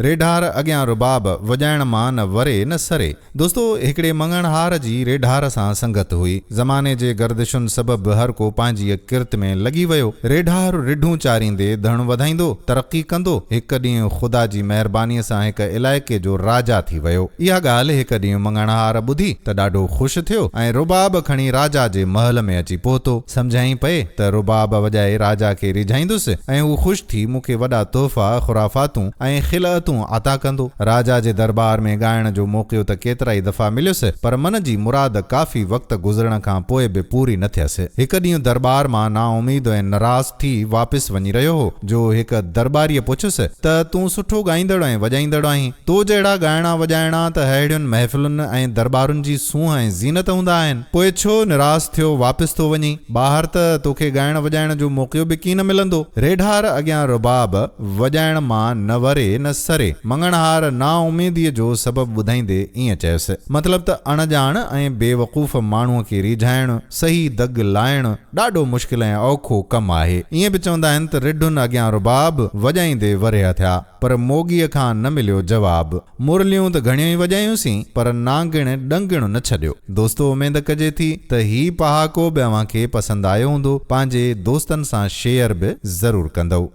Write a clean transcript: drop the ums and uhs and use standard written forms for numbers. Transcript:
ريڍار اڳيان رباب وڄائڻ مان نه وري نه سري. دوستو هڪڙي مڱڻهار جي ريڍار سان سنگت هئي. زماني جي گردشن سبب هر ڪو پنهنجيء ڪرت ۾ لڳي ويو. ريڍار رڍون چاريندي ڌڻ وڌائيندو، ترقي ڪندو، هڪ ڏينهن خدا جي مهربانيء سان هڪ علائقي جو راجا ٿي ويو. اها ڳالهه هڪ ڏينهن مڱڻهار ٻڌي ته ڏاڍو خوش ٿيو ۽ رباب کڻي راجا جي محل ۾ اچي پهتو. سمجهيائين پئي ته رباب وڄائي راجا کي ريجهائيندس ۽ هو خوش ٿي مون کي وڏا تحفا، خرافاتون ۽ خلعتون عطا ڪندو. راجا جي درٻار ۾ ڳائڻ جو موقعو ته ڪيترائي دفعا مليس، پر من جي مراد ڪافي وقت گذرڻ کان پوء به پوري نه ٿيس. هڪ ڏينهن درٻار مان نااميد ۽ نراس ٿي واپس وڃي رهيو هو، جو هڪ درٻاريء پڇيس ته تون سٺو ڳائيندڙ ۽ وڄائيندڙ آهين. تو جهڙا ڳائڻا وڄائڻا ته اهڙين محفلن ۽ درٻارن جي سونهن ۽ زينت هوندا آهن. پوء ڇو نراس ٿيو واپس ٿو وڃين؟ ٻاهر ته توکي ڳائڻ وڄائڻ جو موقعو به ڪين ملندو. ريڍار اڳيان رباب وڄائڻ مان نه وري نه سري. مڱڻهار نااميديء جو سبب ٻڌائيندي ائين چيس. مطلب ته اڻڄاڻ ۽ بيوقوف ماڻهوء کي ريجهائڻ، صحيح دڳ لائڻ ڏاڍو مشڪل ۽ اوکو ڪم آهي. ائين به چوندا آهن ته رڍن اڳيان رباب وڄائيندي ورهيه ٿيا. پر موڳيء کان نه مليو جواب. مرليون ته گهڻيون ئي وڄايونسين، پر نانگڻ ڏنگڻ نه ڇڏيو. دوستو اميد ڪجي ٿي ته هي پهاڪو به اوهان کي پسند آيو هوندو. پنهنجي دوستن سان شيئر به ضرور ڪندؤ.